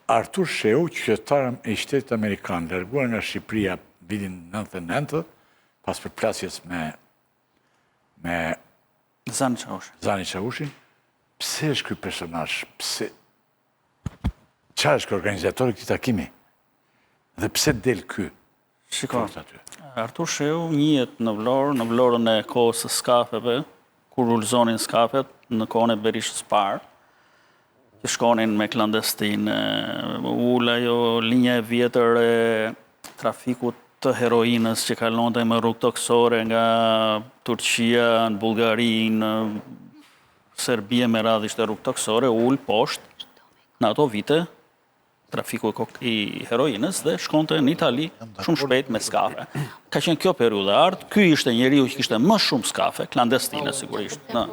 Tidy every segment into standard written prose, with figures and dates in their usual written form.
Artur Shehu, qytetar i shtetit amerikan, larguar nga Shqipëria vitin 99, pas përplasjes me me Zani Çaushin. Zani Çaushin, pse është ky personazh? Pse Çfarë është ky organizatori i këtij takimi? Dhe pse del ky? Shiko, Artur Shehu njihet në Vlorë, në Vlorën e kohës së skafeve, kur lulëzonin skafet në kohën e Berishës parë, që shkonin me klandestinë, u ul ajo linja e vjetër e trafikut të heroinës që kalonte me rrugë tokësore nga Turqia në Bullgari, në Serbi e me radhë ishte rrugë tokësore, u ul poshtë në ato vite trafiku i heroinës dhe shkonte në Itali shumë shpejt me skafe. Ka qenë kjo periudhë e artë, ky ishte njeriu që kishte më shumë skafe, klandestine sigurisht. Në.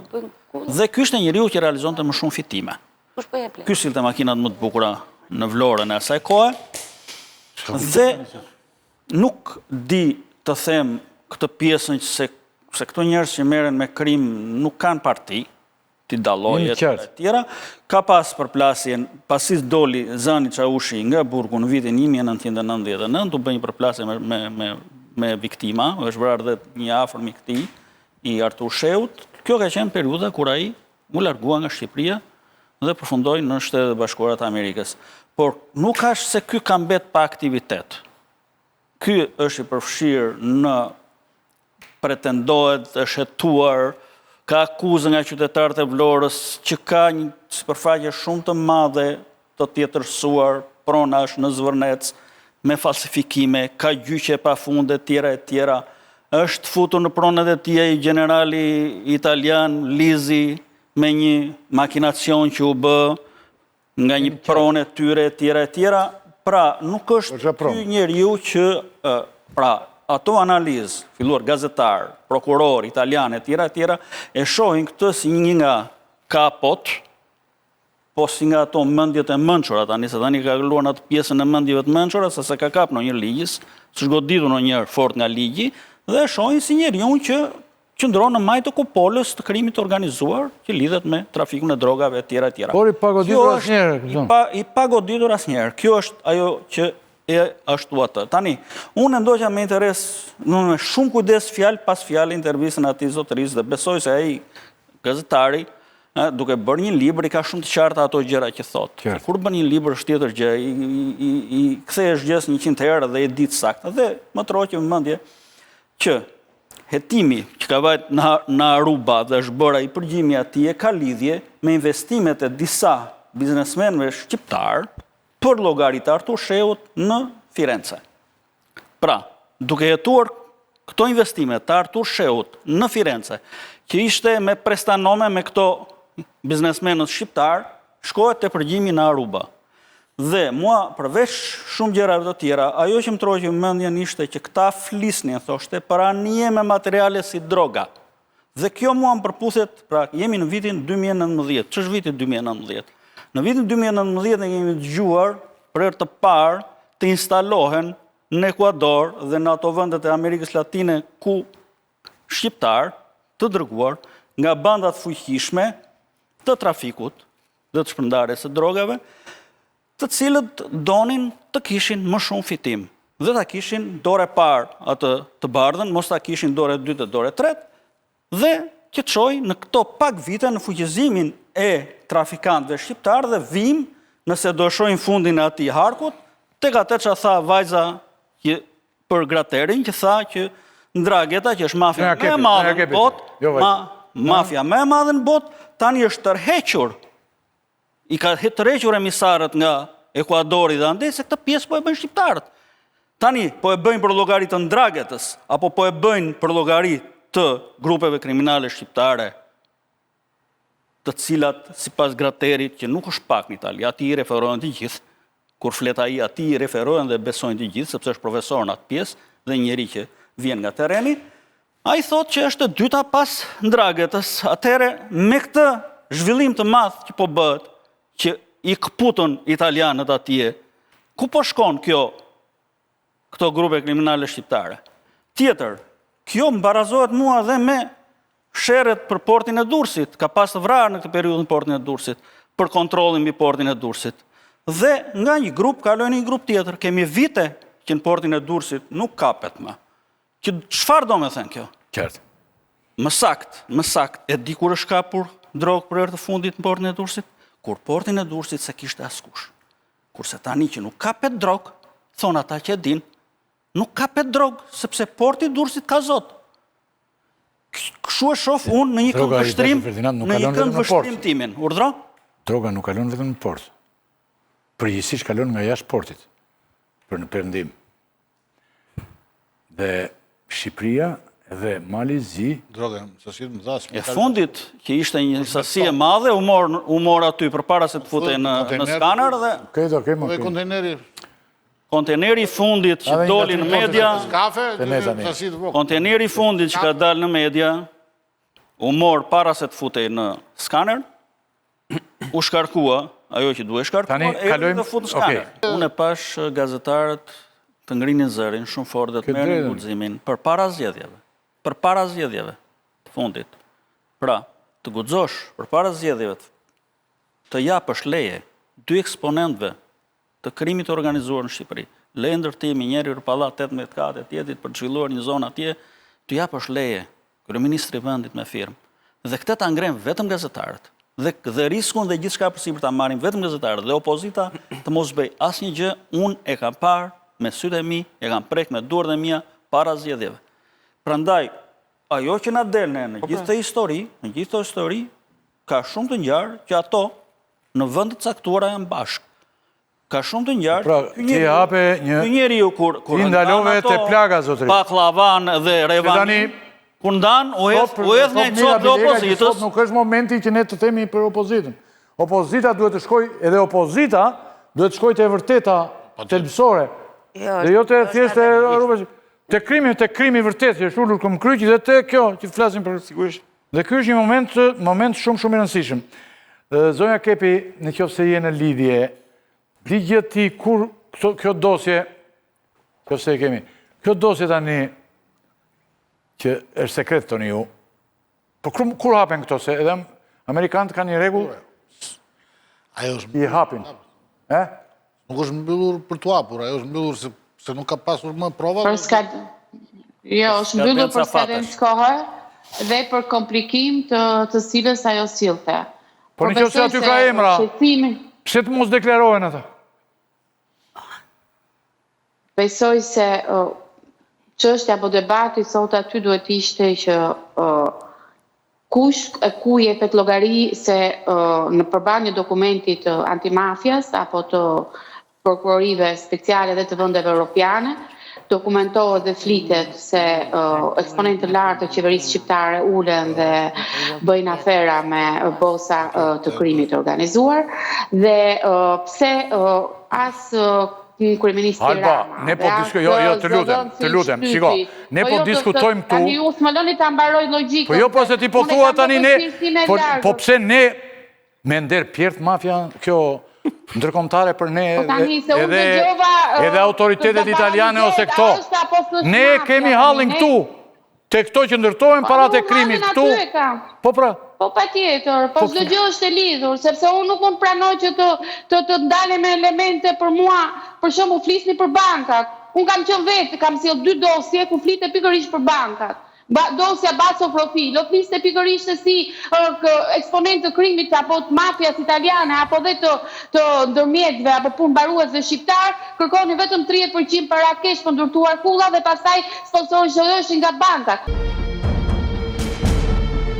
Dhe ky ishte njeriu që realizonte më shumë fitime. Ky sillte makinat më të bukura në Vlorën e asaj kohe. Dhe nuk di të them këtë pjesën që se, se këto njerëz që merren me krim nuk kanë parti, t'i dallojë e tjera e tjera. Ka pas përplasjen, pasi doli Zani Çaushi nga burgu në vitin 1999, u bë një përplasje me, me, me, me viktima, është vrarë dhe një i afërm i këtij, i Artur Shehut. Kjo ka qenë periudha kur ai u largua nga Shqipëria dhe përfundoi në Shtetet e Bashkuara të Amerikës. Por nuk është se ky ka mbet pa aktivitet. Ky është i përfshirë në pretendohet, është hetuar, ka akuzë nga qytetarët e Vlorës që ka një sipërfaqe shumë të madhe të tjetërsuar pronash në Zvërnec me falsifikime, ka gjyqe pa fund e tjera e tjera. Është futur në pronat e tij ai gjenerali italian Lizi me një makinacion që u bë nga një pronë e tyre e tjera e tjera. Pra, nuk është ky njeriu që pra, ato analizë, filluar gazetarë, prokurorë, italianë e tjera e tjera, e shohin këtë si një nga kapot, po si nga ato mendjet e mençura tani, se tani ka kaluar në atë pjesën e mendjeve të mençura, se s'e ka kap ndonjë ligji, s'është goditur ndonjëherë fort nga ligji, dhe e shohin si njeriun që qëndron në majë të kupolës të krimit të organizuar që lidhet me trafikun e drogave e tjera e tjera. Por i pagoditur asnjëherë, kupton? Pa, i pagoditur asnjëherë. Kjo është ajo që e ashtu atë. Tani, unë e ndoqa me interes, në me shumë kujdes fjalë pas fjale intervistën e atij zotërisë dhe besoj se ai gazetari, ë, duke bërë një libër i ka shumë të qarta ato gjëra që thotë. Kur bën një libër është tjetër gjë, i, i, i, i kthehesh gjësë 100 herë dhe e di të saktë. Dhe më tërhoqi vëmendje që hetimi që ka vajt në, në Aruba dhe është bërë ai përgjimi atje ka lidhje me investimet e disa biznesmenëve shqiptarë për llogari të Artur Shehut në Firenze. Pra, duke hetuar këto investime të Artur Shehut në Firenze, që ishte me prestanome me këto biznesmenët shqiptarë, shkohet te përgjimi në Aruba. Dhe mua përveç shumë gjërave të tjera, ajo që më tërhoqi mendjen ishte që këta flisnin, thoshte, për anije me materiale si droga. Dhe kjo mua më përputhet, pra jemi në vitin 2019. Ç'është viti 2019? Në vitin 2019 ne kemi dëgjuar për herë të parë të instalohen në Ekuador dhe në ato vendet e Amerikës Latine ku shqiptarë të dërguar nga bandat fuqishme të trafikut dhe të shpërndarjes së drogave, të cilët donin të kishin më shumë fitim dhe ta kishin dorë e parë atë të bardhën, mos ta kishin dorë e dytë dhe dorë e tretë, dhe që çoi në këto pak vite në fuqizimin e trafikantëve shqiptarë dhe vijmë, nëse do e shohim fundin e atij harkut, tek atë që tha vajza që për Graterin që tha që Ndrangheta që është mafia më e madhe në botë, jo, ma, mafia më e madhe në botë, tani është tërhequr i ka tërhequr emisarët nga Ekuadori dhe andej se këtë pjesë po e bëjnë shqiptarët. Tani po e bëjnë për llogari të Ndranghetës apo po e bëjnë për llogari të grupeve kriminale shqiptare të cilat sipas Graterit që nuk është pak në Itali, atij i referohen të gjithë, kur flet ai atij i referohen dhe besojnë të gjithë sepse është profesor në atë pjesë dhe njeri që vjen nga terreni, ai thotë që është e dyta pas Ndranghetës. Atëherë me këtë zhvillim të madh që po bëhet, që i këputën italianët atje, ku po shkon kjo këto grupe kriminale shqiptare. Tjetër, kjo më barazohet mua dhe me sherret për portin e Durrësit, ka pas të vrarë në këtë periudhë në portin e Durrësit, për kontrollin mbi portin e Durrësit. Dhe nga një grup kaloi në një grup tjetër. Kemi vite që në portin e Durrësit nuk kapet më. Që çfarë do me thënë kjo? Qartë. Më sakt, më sakt, e di kur është kapur drogë për herë të fundit në portin e Durrësit? Kur portin e Durrësit s'e kishte askush. Kurse tani që nuk kapet drogë, thonë ata që e dinë, nuk kapet drogë, sepse porti i Durrësit ka zot. Kështu e shof unë në një këndvështrim, në një këndvështrim timin. Urdhro? Droga nuk kalon vetëm në port. Përgjithësisht kalon nga jashtë portit, për në perëndim. Dhe Shqipëria dhe Mali i Zi... Droga, sasi të mëdha... E fundit, që ishte një sasi e madhe, u mor, u mor aty përpara se të futej në, në skaner dhe... Okej, do kemi, okej. Kontejneri... Kontejneri i fundit që doli në media... Kontejneri i fundit që ka dalë në media, u mor para se të futej në skaner, u shkarkua, ajo që duhej shkarkuar, Tani kalojmë të fut në skaner. Unë e pashë gazetarët të ngrinin zërin shumë fort dhe të merrnin guximin përpara zgjedhjeve, përpara zgjedhjeve të fundit. Pra, të guxosh përpara zgjedhjeve të japësh leje dy eksponentëve të krimit të organizuar në Shqipëri. Leje ndërtimi njëri për pallat 18 kate, tjetrit për të zhvilluar një zonë atje, të japësh leje kryeministri i vendit me firmë. Dhe këtë ta ngrenë vetëm gazetarët. Dhe dhe riskun dhe gjithçka përsipër ta marrin vetëm gazetarët dhe opozita të mos bëjë asnjë gjë, unë e kam parë me sytë e mi, e kam prek me duart e mia para zgjedhjeve. Prandaj ajo që na del ne në po, gjithë pra. këtë histori, në gjithë këtë histori ka shumë të ngjarë që ato në vende të caktuara janë bashkë. Ka shumë të ngjarë. Pra, ti hape një Ky njeriu kur kur ti ndalove te plaga zotëri. Bakllavan dhe revanin. Kur ndan, u hedh u hedh një copë dhe opozitës. Sot nuk është momenti që ne të themi për opozitën. Opozita duhet të shkojë, edhe opozita duhet të shkojë te e vërteta thelbësore. Jo, dhe jo të thjesht e rrugës. Te krimi, te krimi vërtet që është ulur këmbëkryq dhe te kjo që flasim për sigurisht. Dhe ky është një moment, moment shumë shumë i rëndësishëm. Zonja Kepi, në qoftë se je në lidhje, di gjë ti kur këto, kjo dosje, qoftë se e kemi, kjo dosje tani, që është sekret thoni ju, po kur, kur hapen këto, se edhe amerikanët kanë një rregull, Ajo është i hapin. E? Nuk është mbyllur për t'u hapur, ajo është mbyllur se, se nuk ka pasur më prova. Për ska... Jo, është mbyllur për skadencë kohe dhe për komplikim të, të cilës ajo sillte. Po në qoftë se aty ka emra, pse të mos deklarohen ata? Besoj se çështja apo debati sot aty duhet të ishte që kush e ku jepet llogari se në përballë një dokumenti të antimafias apo të prokurorive speciale dhe të vendeve europiane, dokumentohet dhe flitet se eksponentë të lartë të qeverisë shqiptare ulen dhe bëjnë afera me bosa të krimit të organizuar dhe pse as kryeministri Alba, Rama. Ne po diskutojmë, jo, jo, të lutem, të lutem, shiko, ne po, po jo, diskutojmë këtu. Tani ju s'më lëni ta mbaroj logjikën. Po jo, po se ti po thua tani ne, po, po pse ne me nder pjerdh mafia kjo ndërkombëtare për ne po tani, se edhe edhe autoritetet italiane ose këto. Ne kemi hallin këtu. Te këto që ndërtohen po, paratë e krimit këtu. Po pra. Po patjetër, po, po çdo gjë është e lidhur, sepse unë nuk mund pranoj që të të të ndalem me elemente për mua, për shembull flisni për bankat. Unë kam qenë vetë, kam sjellë dy dosje ku flite pikërisht për bankat. Ba, dosja Baco Profilo fliste pikërisht se si eksponentë të krimit apo të mafias italiane apo dhe të të ndërmjetësve apo punëmbaruesve shqiptarë kërkonin vetëm 30% para kesh për ndërtuar kulla dhe pastaj sponsorizoheshin nga bankat.